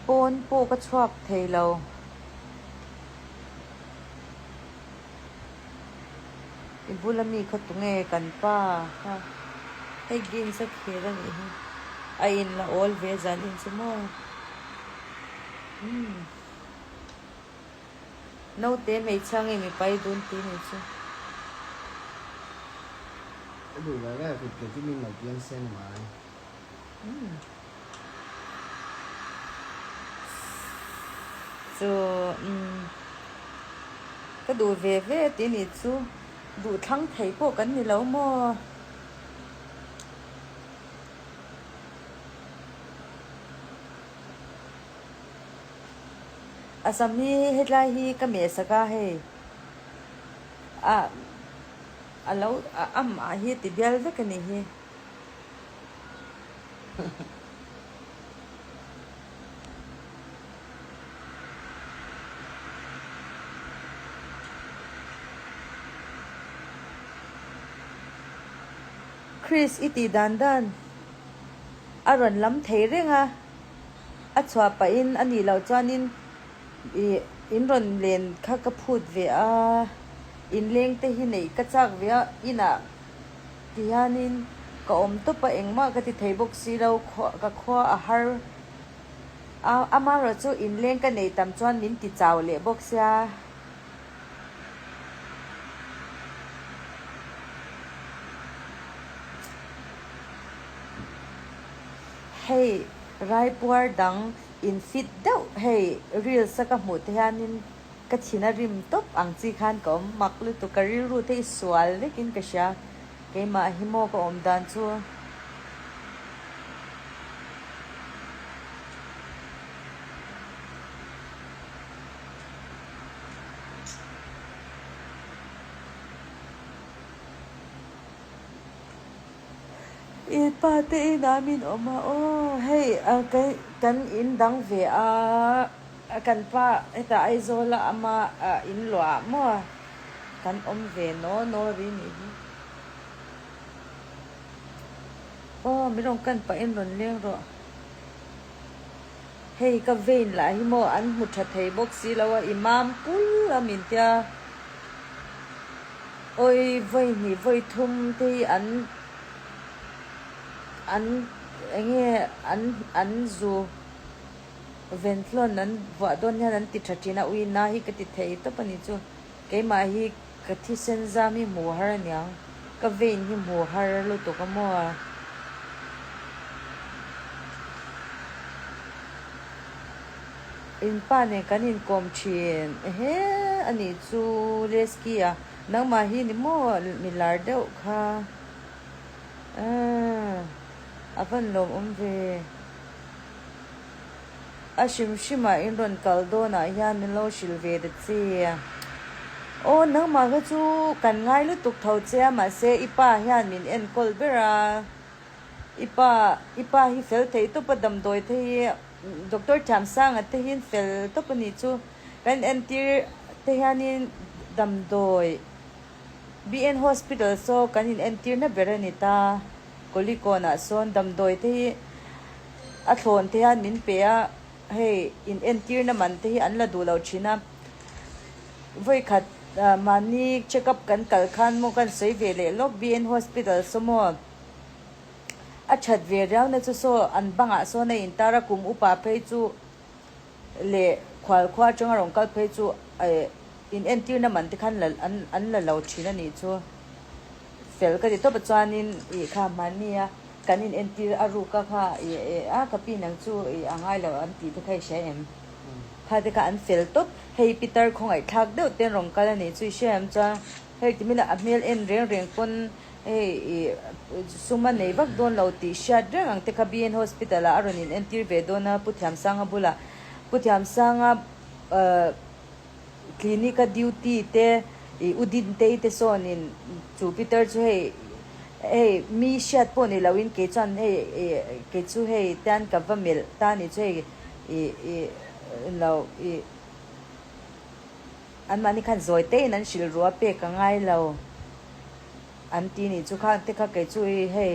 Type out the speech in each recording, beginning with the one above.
Pawn pawh ka chhuak thei lo. I bula mi kha tunge kan pa kha hei games a khel a nih hi a in la awl ve zan in chu maw umm naute hmeichhia nge mipa i dun ti nih chu. Ka duh ve ve kut ke chu min lo piang se ni mai. Chu umm ka duh ve ve tih nih chu duh thlang thei pawh kan ni lo maw? A sam hi hetlai hi ka mehsak a hei ah a lo amah hi ti bial vek a nih hi. Chris i tih dan dan a rawn lam thei reng a, a chhuah pahin a nih loh chuanin ih in rawn len kha ka phut ve a, inleng te hi neih ka chak ve a, inah Ti hianin ka awm tawp a, engmah ka ti thei bawk si lo, ka khua a har a, amaherawh chu inleng ka nei tam chuan min ti chau leh bawk sia. Hei raipuar dang in fit deuh hei reels a ka hmuh te hianin Ka thin a rim tawp ang chi khan ka awm mak lutuk, ka rilru te i sual vekin ka hria, keimah hi maw ka awm dan chu. I pa te inah min awm a, aw hei kan in dang ve a. Kan pa hetah Aizawl a ama in luah ah maw kan awm ve naw naw ri nih hi. Aw min rawn kan pah in rawn leng rawh. Hei ka vein lah hi maw an hmu tha thei bawk si lo a i mam pul a min tia. Awi vawi hnih vawi thum te hi an an enge an an zu. Venthlawn an vuah dawn hian an ti tha thin a, ui na hi ka ti thei tawp a ni chu. Keimah hi ka thisen zam hi hmuh har a niang, ka vein hi hmuh har lutuk a maw? In pa nen kan inkawm thin ehe a nih chu Lesky a, nangmah hi ni maw mi lar deuh kha aah a van lawmawm ve. A hrim hrimah in rawn kal dawnah hian min lo hrilh ve ta che. Aw nangmah kha chu kan ngai lutuk tho che a mahse i pa hian min enkawl ber a, i pa i pa hi fel thei tawp a damdawi te hi Doctor Thiamsanga te hian fel tawp a nih chu kan entir te hianin damdawi BN Hospital saw kan in entir na ber a ni ta. Kulikawnah sawn damdawi te hi a thlawn te hian min pe a, hei in entirna man te hi an la duh lo thin a. Vawikhat mahni check up kan kal khan maw kan sawi ve leh lawk BN Hospital saw maw a that ve riau na chu saw an bangah sawn a intar a, kum upa phei chu leh khual khua atanga rawn kal phei chu in entirna man te khan la an la lo thin a nih chu. Fel ka ti tawp a chuanin ih kha hmanni a kan in entir a ruk a kha ih eh a ka pi nang chu ih a ngai lo an tih te kha i hria em? Kha te kha an fel tawp hei pitar khawngaih thlak deuh ten rawn kal a nih chu i hria em chuan hei ti mila a hmel en reng reng pawn hei ih sum a nei vak dawn lo tih hriat reng ang te kha BN hospital ah a rawn in entir ve dawn a Pu Thiamsanga bulah Pu Thiamsanga ah Clinic a duty te i u Dintei te sawn in chu Peter chu hei hei mi hriat pawh ni lo in kei chuan hei i kei chu hei tian ka va melh ta ni chu hei i i lo i an mahni khan zawi te in an hrilh ruh a pek a ngai lo an ti ni chu khang te kha kei chu i hei.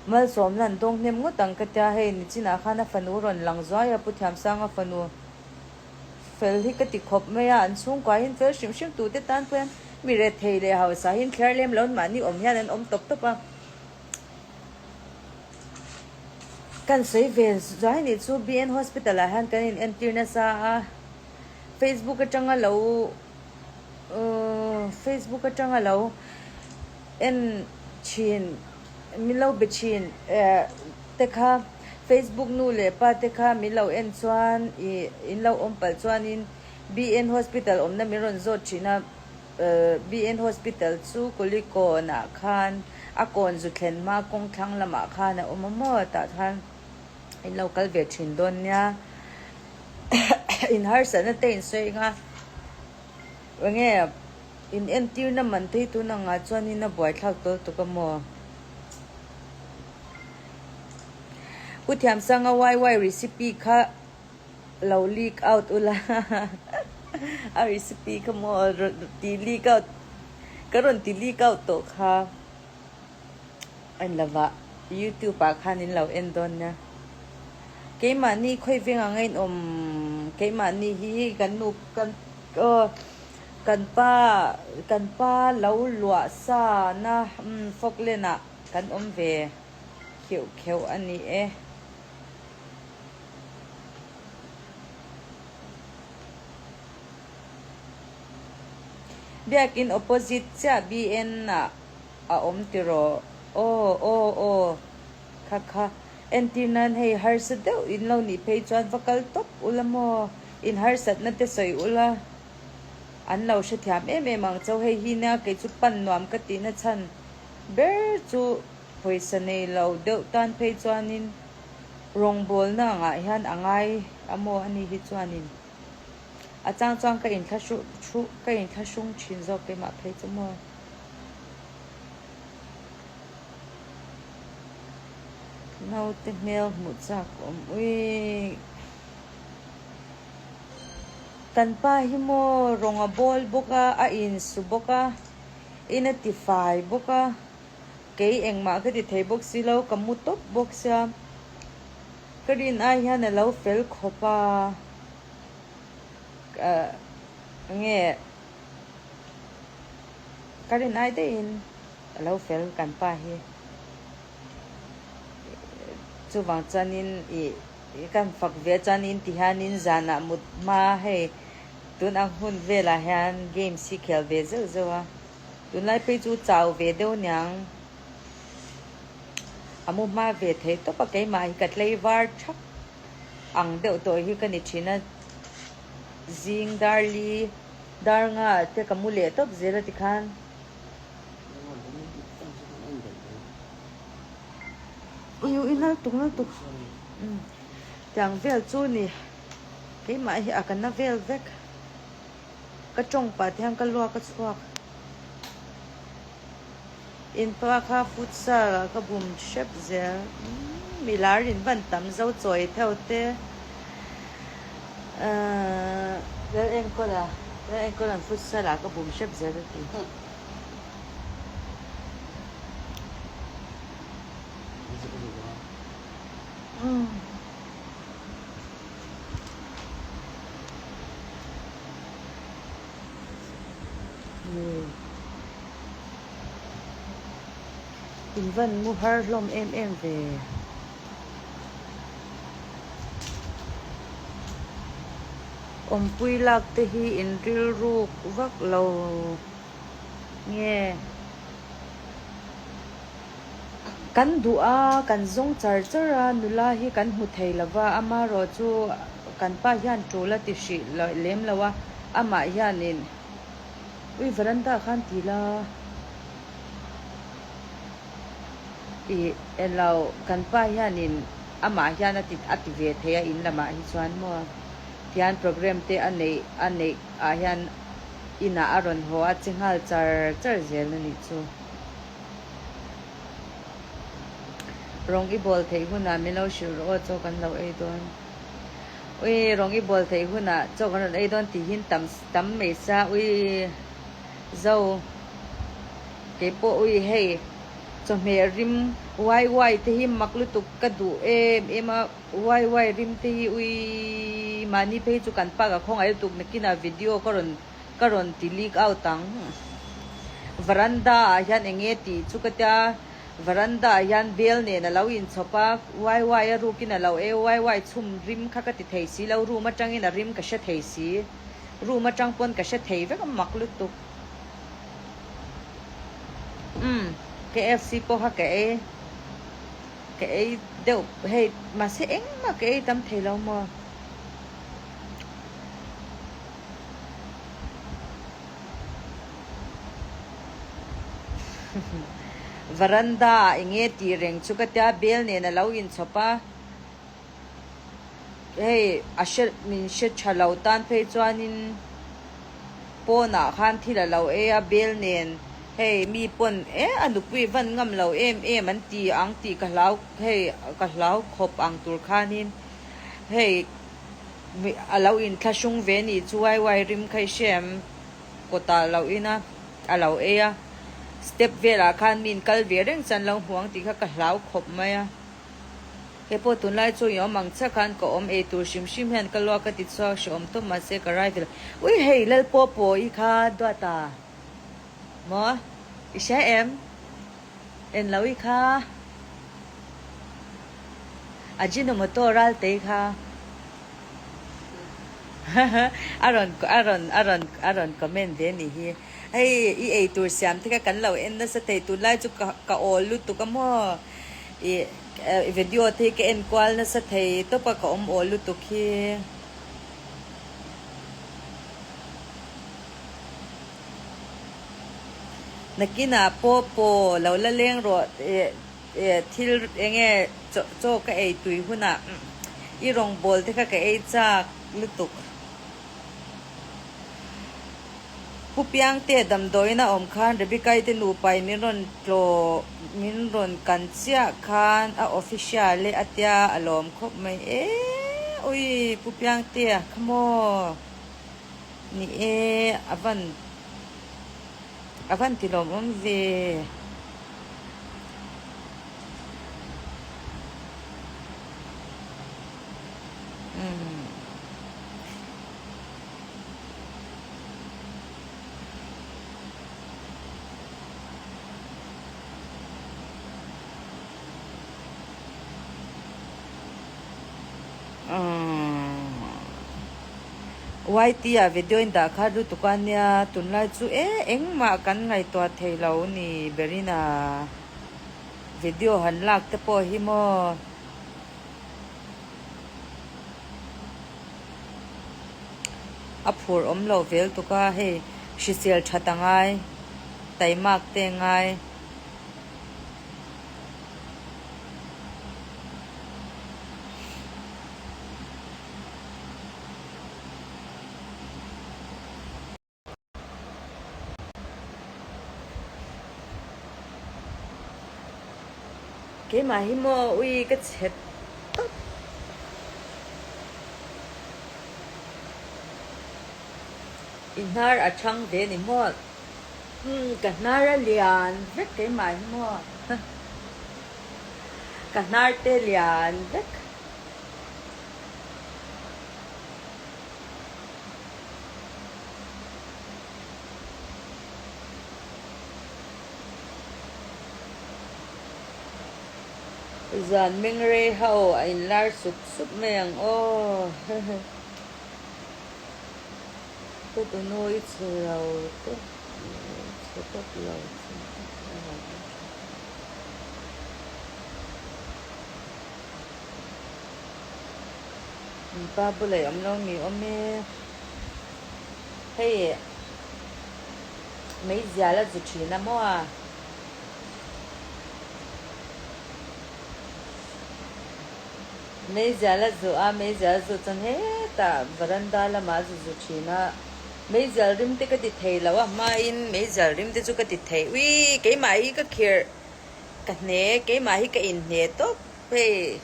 Malsawmna an dawng hnem ngawt ang ka tia, hei nichinah khan a fanu rawn lang zuai a, Pu Thiamsanga fanu fel hi ka ti khawp mai a, an chhungkuahin fel hrim hrim tute tan pawh hian mi rethei leh hausahin thliar lem lo mahni awm hian an awm tawp tawp a. Kan sawi ve zuai nih chu BN Hospital ah hian kan in entir nasa a, Facebook atanga lo Facebook atanga lo en thin min lo be thin te kha Facebook nu leh pa te kha min lo en chuan ih in lo awm palh chuanin BN Hospital awmna min rawn zawt thin a. BN Hospital chu Kulikawn ah khan a kawn zu thlen hma kawng thlang lamah khan a awm a maw tah khan in lo kal ve thin dawn nia in harsatna te in sawi anga enge in entirna man te hi tun angah chuanin a buaithlak tawl tuk a maw Pu Thiamsanga YY recipe kha Lo leak out ula a recipe kha maw rawn ti leak out ka rawn ti leak out tawh kha en lova youtube ah khan in lo en dawn nia keimahni khawi veng ang a inawm keimahni hi kan nu kan aw kan pa kan pa lo luah sa na umm Falkland ah kan awm ve kheuh kheuh a ni e. Biakin opposite chiah BN ah a awm tiraw? Aw aw aw kha kha entir nan hei harsa deuh in lo nih phei chuan va kal tawp ula maw? In harsatna te sawi ula an lo hrethiam em em ang chau hei hi nia kei chu pan nuam ka tihna chhan ber chu pawisa nei lo deuh tan phei chuanin Rawngbawlna angah hian a ngai a maw a ni hi chuanin a chang chuan ka ka inthlahrung thin zawk keimah phei chu maw. Naute hmel hmuh chak awm ui. Kan pa hi maw rawng a bawl bawk a, a insu bawk a, in a tifai bawk a. Kei engmah ka ti thei bawk si lo, ka mu tawp bawk sia. Ka rin ai hian a lo fel khawp a, nge ka rin ai daihin a lo fel kan pa hi. Chuvang chuanin ih kan fak ve chuanin ti hianin zanah mut hma hei tun ang hun velah hian games hi khel ve zeuh zeuh a. Tunlai phei chu chau ve deuh niang. A mu hma ve thei tawp a, keimah hi ka tlei var thak ang deuh tawh hi ka ni thin a. Zing dar li dar nga ah te ka mu leh tawp zel a tikhan. Ui ui nal tuk nal tuk tiang vel chu ni keimah hi a ka na vel vek. Ka tawng pah te hian ka luak a chhuak. In pa kha futsal ah ka bum hrep zel. Umm mi lar in van tam zo chawi theuh te. Ahh Lal enkawl a, Lal enkawl an futsal ah ka bum hrep zel a ti. Umm. In van mu har hlawm em em ve. Awmpui lak te hi in rilruk vak lo nge. Kan duh a, kan zawng char char a, nula hi kan hmu thei lo va, amaherawh chu kan pa hian tul a ti hrih lem lo a, amah hianin ui veranda ah khan ti la ih elo kan pa hianin amah hian a ti a ti ve thei a in lamah hi chuan maw tihian programme te a neih a neih ah hian inah a rawn haw a che nghal char char zel a nih chu. Rawng i bawl theih hunah min lo hrilh rawh aw chaw kan lo ei dawn. Ui rawng i bawl theih hunah chaw kan rawn ei dawn tih hin tam tam mai sa ui zo keipawh ui hei chawhmeh rim. Wai wai te hi mak lutuk ka duh em em a, wai wai rim te hi uii mahni phei chu kan pa ka khawngaih lutuk nakinah video ka rawn ka rawn ti leak out ang. Varanda ah hian eng nge tih chu ka tia, varanda ah hian bel nen a lo inchhawp a, wai wai a rukin a lo e, wai wai chhum rim kha ka ti thei si lo, room atangin a rim ka hre thei si, room atang pawn ka hre thei vek a mak lutuk. Umm KFC pawh kha ka ei ka ei deuh hei mahse engmah ka ei tam thei lo maw. Varanda ah eng nge tih reng chu ka tia bel nen a lo inchhawp a hei a hre min hre tha lo tan phei chuanin. Pawnah khan thil a lo ei a, bel nen hei mi pawn e a nupui van ngam lo em em an ti ang tih ka hlau hei ka hlau khawp ang tur khanin hei a lo inthlahrung ve nih chu wai wai rim kha i hre em kawtah lo in a a lo ei a step velah khan mi in kal ve reng chuan lo hmu ang tih kha ka hlau khawp mai a. He pawh tunlai chu i awm ang chiah khan ka awm ei tur hrim hrim hian ka luak ka ti chhuak hrehawm tawp mahse ka rai vel ui hei Lalpawpaw i kha duat a maw i hria em en lo i kha Ajinomoto Ralte kha a rawn a rawn a rawn a rawn comment ve nih hi hei i ei tur siam te kha kan lo en nasa thei tunlai chu ka ka awl lutuk a maw. I video te hi ka en kual nasa thei tawp a ka awm awl lutuk hi. Nakinah pawh paw lo la leng rawh thil eng nge chaw ka ei tui hunah i rawngbawl te kha ka ei chak lutuk. Pu Piangte damdawiin a awm khan Rebecca-i te nupa in min rawn tlaw min rawn kan chiah khan a official e a tia a lawm khawp mai e ui Pu Piangtea kha maw ni e a van a van ti lawmawm ve. Umm. YT ah video in dah khat lutuk a nia tunlai chu e engmah kan ngaihtuah thei lo ni berin a video han lak te pawh hi maw. A phur awm loh vel tuk a, hei hrisel that a ngai, taimak te a ngai. Keimah hi maw ui ka chhe tawp. I hnar a chhang ve ni maw? Umm ka hnar a lian vek keimah hi maw? Ka hnar te lian vek. Zan mengrei ho a inlar sup sup mai ang aw. Ka tunu i chhe lo tawp chhe tawp lo chhe tawp lo. Pa bulah i awm lo mi awm e. Hei meizial a zu thin a maw a. Meizial a zu a, meizial a zu chuan hetah varanda lamah a zu zu thin a. Meizial rim te ka ti thei lo a hmain meizial rim te chu ka ti thei ui keimah hi ka khirh ka hne keimah hi ka inhne tawp hei.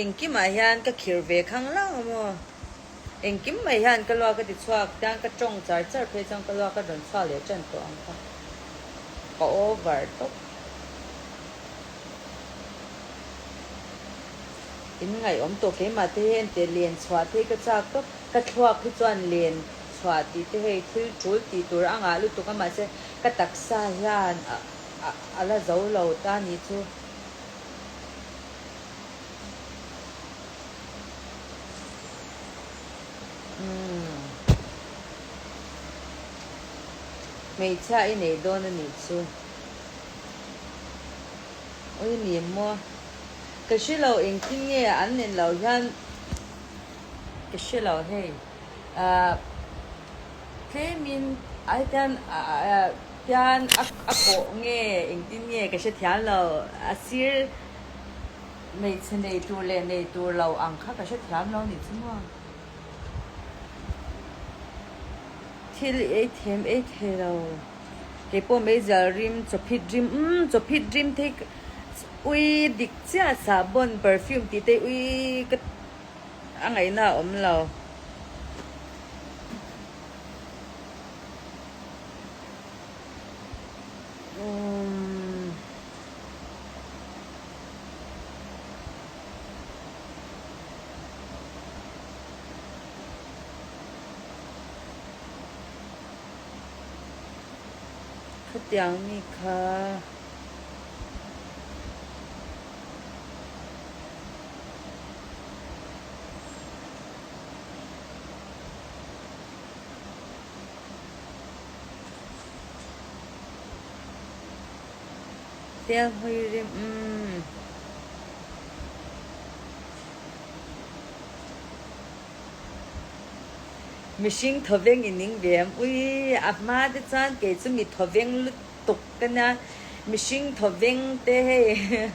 Engkimah hian ka khirh ve khang lang a maw? Engkim mai hian ka luak a ti chhuak, tiang ka tawng char char phei chuan ka luak a rawn chhuak leh tan tawh ang kha. Ka over tawp. In ngaihawm tawh keimah te hi enteh len chhuah te hi ka chak tawp. Ka thluak hi chuan len chhuah tih te hei thil tul tih tur a ngah lutuk a mahse ka taksa hian a la zo lo ta nih chu. Umm. Hmeichhia i nei dawn a nih chu. Ui ni maw. Ka hre lo engtin nge an nen lo hian ka hre lo hei ahh tlemin ai hian ahh hian a kawh nge engtin nge ka hre thiam lo a sir hmeichhe nei tur leh nei tur lo ang kha ka hre thiam lo nih chu maw. Thil i ei them ei thei lo. Kei pawh meizial rim, chawphit rim, umm chawphit rim thei ui dik chiah sahbawn perfume tih te ui ka a ngaihna a awm lo. Umm. Khatiang mi kha tel hawi rim umm. Mihring thawveng i ning ve em? Ui, a hma te chuan kei chu mi thawveng lutuk ka nia. Mihring thawveng te hei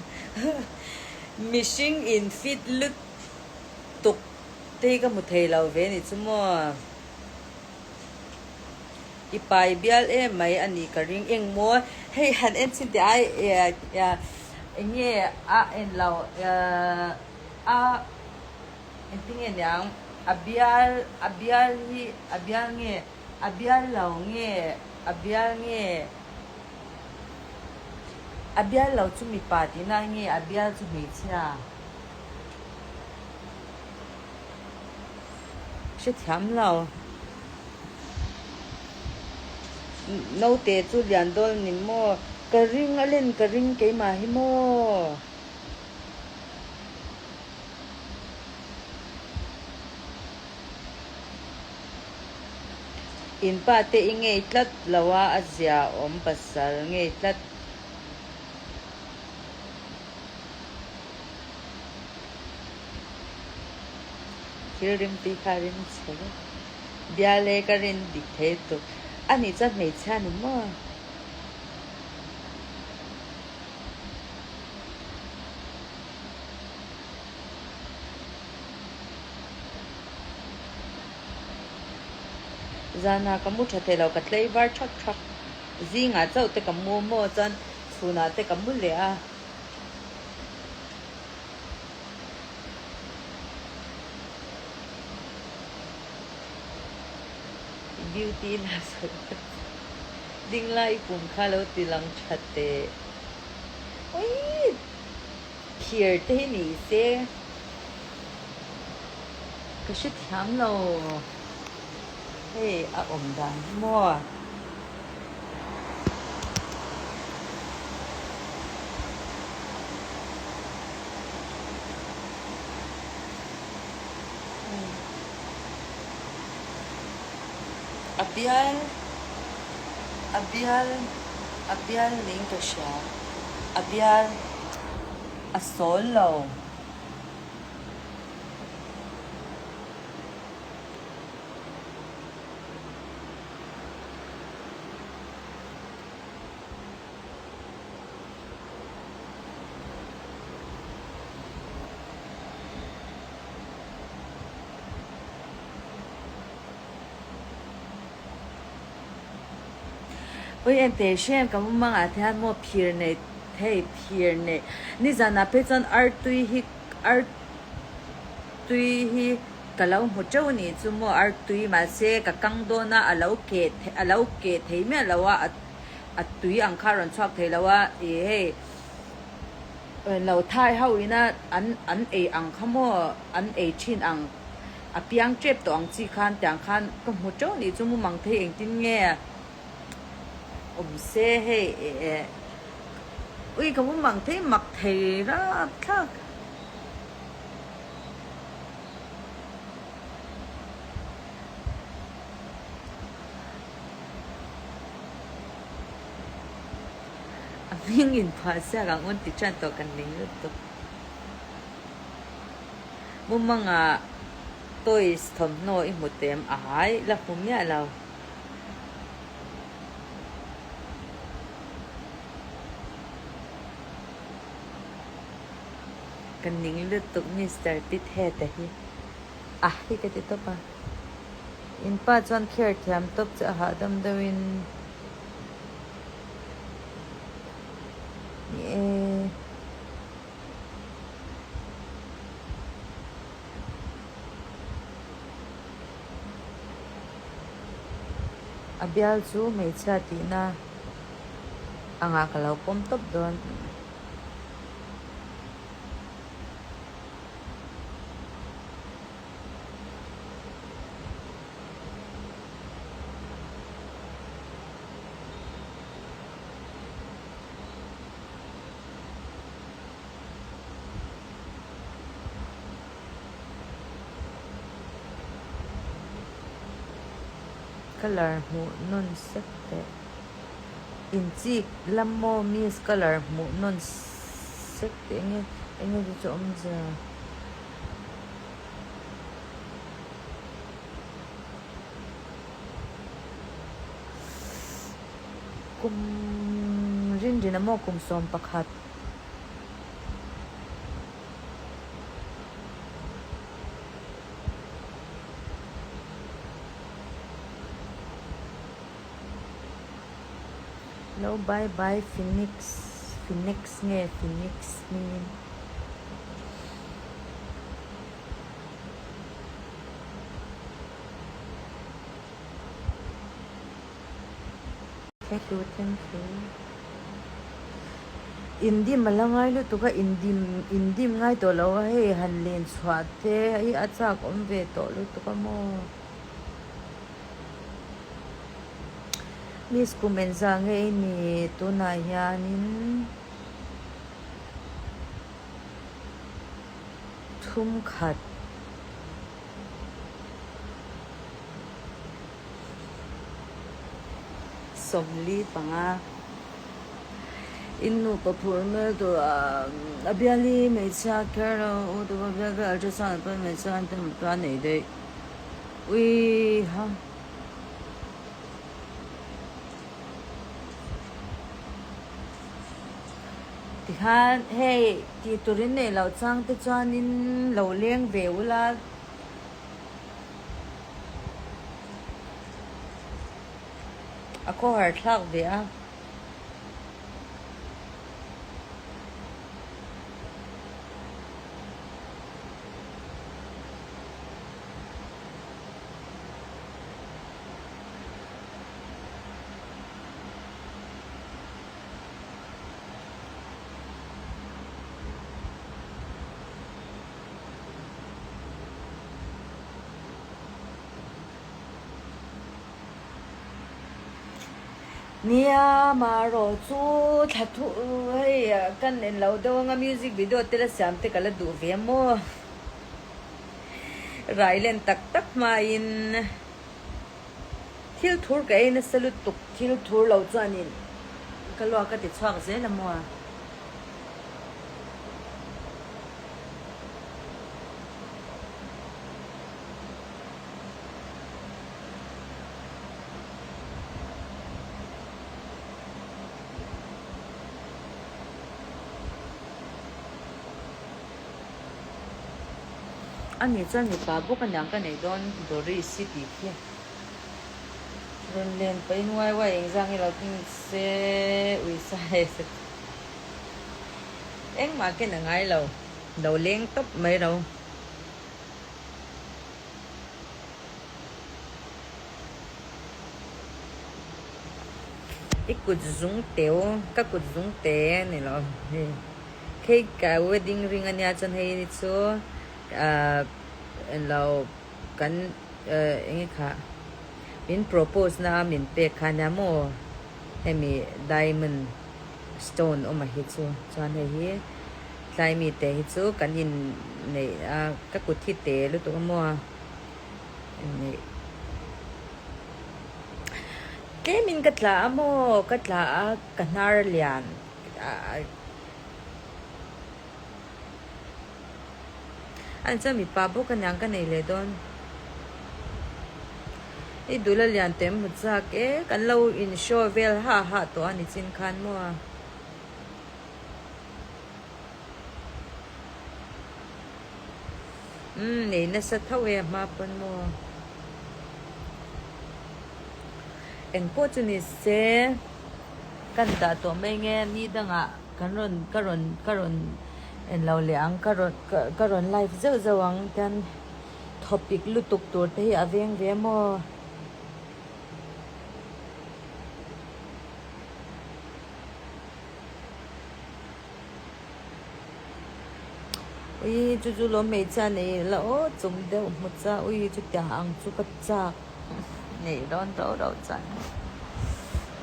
mihring in fit lutuk te hi ka hmu thei lo ve ni chu maw. I pai bial em mai a nih ka ring. Eng maw hei han en chhin teh ai eng nge a en lo a engtin nge niang a bial a bial hi a bial nge a bial lo nge a bial nge a bial lo chu mipa tihna nge a bial chu hmeichhia hrethiam lo naute chu lian dawl ni maw ka ring a len ka ring keimah hi maw. In pa te i ngei tlat lo a, a zia awm pasal ngei tlat. Thil rim tih kha rim chhe vek. Biale ka rin dik thei tuk. A nih chuan hmeichhia ni maw? Zanah ka mu tha thei lo, ka tlei var thak thak. Zingah chauh te ka mu maw chuan chhunah te ka mu leh a. Beauty la sawi vat. Ding lai kum kha lo ti lang tha teh. Ui! Phir te hi ni se ka hre thiam lo. Hei a awm dan hi maw. A bial a bial a bial niin ka hria a bial a sawl lo. Ui ente hrem ka mumangah te hian maw phir nei thei phir nei nizanah phei chuan artui hi artui hi ka lo hmu teuh a nih chu maw artui mahse ka kang dawn a a lo keh a lo keh thei miah lo a a tui ang kha a rawn chhuak thei lo a ih hei. Lo thai ho ina an an ei ang kha maw an ei thin ang a piang tep tawh ang chi khan tiang khan ka hmu teuh nih chu mumang thei engtin nge awm se hei eh ui ka mumang thei mak thei rap thlak. A hming in phuah siak ang un ti ṭan tawh kan ning lutuk. Mumanga toys thawmhnaw i hmu tem a hai la hmu miah lo. Ka ning lutuk Mister Pithead-a hi a hi ka ti tawp a. In pa chuan kher thiam tawp che a hahdam deuhin. Ni e. A bial chu hmeichhia tihna angah ka lo pawm tawp dawn. Colour hmuh nawn sek teh. Inchik lam maw miss colour hmuh nawn sek teh enge enge chu chu awmzia. Kum rinrin a maw kum 11. Lo bye bye Phoenix Phoenix nge Phoenix hmingin. Thank you, thank you. Indim a la ngai lutuk a, indim indim ngai tawh lo a hei han len chhuah te hi a chak awm ve tawh lutuk a maw. Miss kum engzah nge i nih tunah hianin thum khat. 45 In nupa phur hmel tur a bial hi hmeichhia kher lo u tupa bial vel ultrasound pawn hmeichhia an tem ta nei daih ui ha. Tikhan hei tih turin neih loh chang te chuanin lo leng ve ula. A khawhar thlak ve a. Nia marawh chu thla thu hei kan en lo deuh anga music video te la siam te ka la duh ve maw rai len tak tak hmain thil thur ka ei nasa lutuk thil thur lo chuanin ka luak a ti chhuak zel a maw. A nih chuan mipa bawk aniang ka nei dawn Doris hi tih khi rawn len pahin uai uai engzah nge lo tin se ui sa he se engmah ken a ngai lo lo leng tawp mai ro. I kut zung teu ka kut zung te a ni lo hei. Khi ka wedding ring a nia chuan hei chu ahh englo kan ahh enge kha min propose na a min pek kha ania maw hemi diamond stone awm a hi chu chuan hei hi tlai mi te hi chu kan in neih a ka kut hi te lutuk a maw inneih tlem in ka tla a maw ka tla a ka hnar a lian. An chuan mipa bawk aniang ka nei leh dawn. I dul a lian teh hmu chak e, kan lo in show vel hah hah tawh a ni chin khan maw a. Umm nei nasa tho e a hma pawn maw. Engpawh chu ni se. Kan dah tawh mai nge ni dangah kan rawn ka rawn ka rawn en lo leh ang ka rawn ka rawn live zeuh zeuh ang tian thawpik lutuk tur te hi a veng ve maw. Ui chu chu lawm hmeichhia nei la aw chum deuh hmu cha ui chutiang ang chu ka chak. Neih dawn rau rau chuan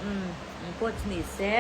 umm engpawh chu ni se.